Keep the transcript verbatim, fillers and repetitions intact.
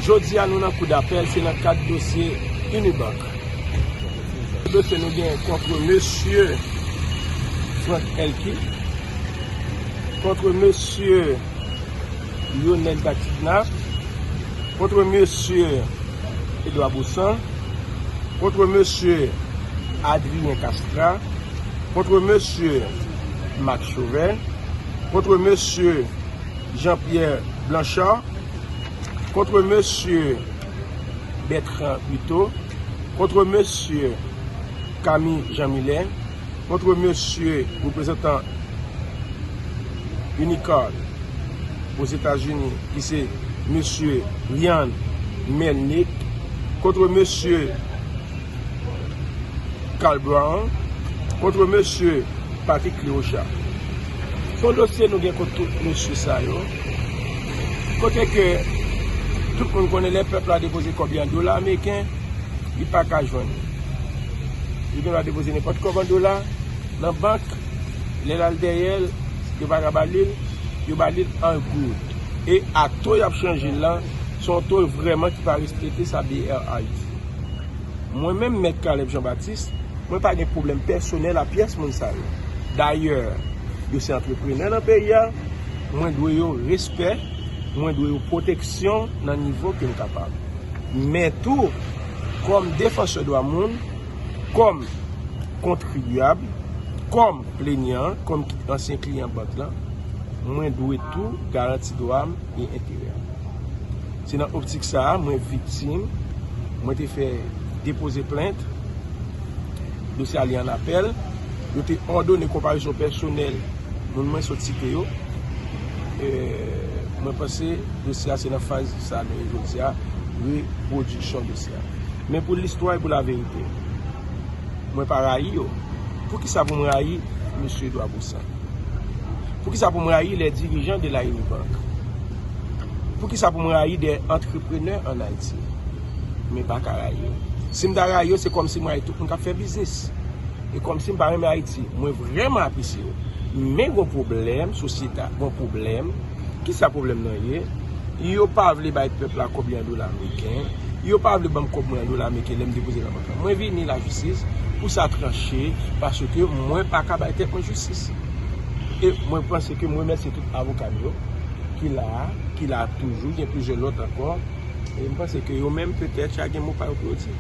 Jodi a, nou nan kou dapèl, se nan kad dosye Unibank. Dosye nou gen kont mesye Frank Elky, kont mesye Lionel Batignac, kont mesye Edouard Boussan, kont mesye Adrien Castra, kont mesye Marc Chauvet, kont mesye Jean-Pierre Blanchard, kont mesye Bertrand Buteau, kont mesye Camille Jean Milet, kont mesye reprezantan Unicard Ozetazini, ki se mesye Ryan Melnick, kont mesye Carl Brown, kont mesye Patrick Cléocha. Se yon dosye nou gen kont tout mesye sa yo. Kote ke tout moun konnen lè pèp la depoze kòb li an dola ameriken, li pa ka jwenn li. Li gen dwa depoze nenpòt kòb an dola nan bank, lè l al dèyè l, yo pa ka ba li l, yo ba li l an goud. E a to y ap chanje l lan, se yon to vrèman ki pa respekte sa B R A di. Mwen menm, Mèt Caleb Jean Baptiste, mwen pa gen pwoblèm pèsonèl a pyès moun sa yo. Dayè, yo se antreprenè nan peyi a, mwen dwe yo respè, mwen dwe yo pwoteksyon nan nivo ke m kapab. Men tou, kòm defansè dwa moun, kòm kontribyab, kòm plenyan, kòm ansyen kliyan bank lan, mwen dwe tou garanti dwa m e enterè m. Se nan optik sa a, mwen viktim, mwen te fè depoze plent, dosye a li an apèl, yo te òdone konparezon pèsonèl moun mwen sot site yo. E, mwen panse dosye a se nan faz sa nou ye jodi a, repwodiksyon dosye a. Men pou listwa e pou laverite, mwen pa rayi yo. Poukisa pou mwen rayi mesye Edouard Boussan? Poukisa pou mwen rayi les dirigeants de la Unibank? Poukisa pou mwen rayi des entrepreneurs en Haïti? Men pa ka rayi yo. Si m ta rayi yo, se kòmsi mwen rayi tout moun k ap fè biznis. E kòmsi m pa renmen Ayiti. Mwen vrèman apresye yo. Men gon pwoblèm, sosyete a gon pwoblèm. Kisa pwoblèm nan ye? Yo pa vle bay pèp la kòb li an dola ameriken. Yo pa vle ban m kòb mwen an dola ameriken lè m depoze nan bank la. Mwen vini lajistis pou sa tranche, paske mwen pa ka bay tèt mwen jistis. E mwen panse ke m remèsye tout avoka m yo ki la a, ki la a toujou, gen plizyè lòt ankò. E m panse ke yo menm, petèt, chak gen mo pa yo pou yo di.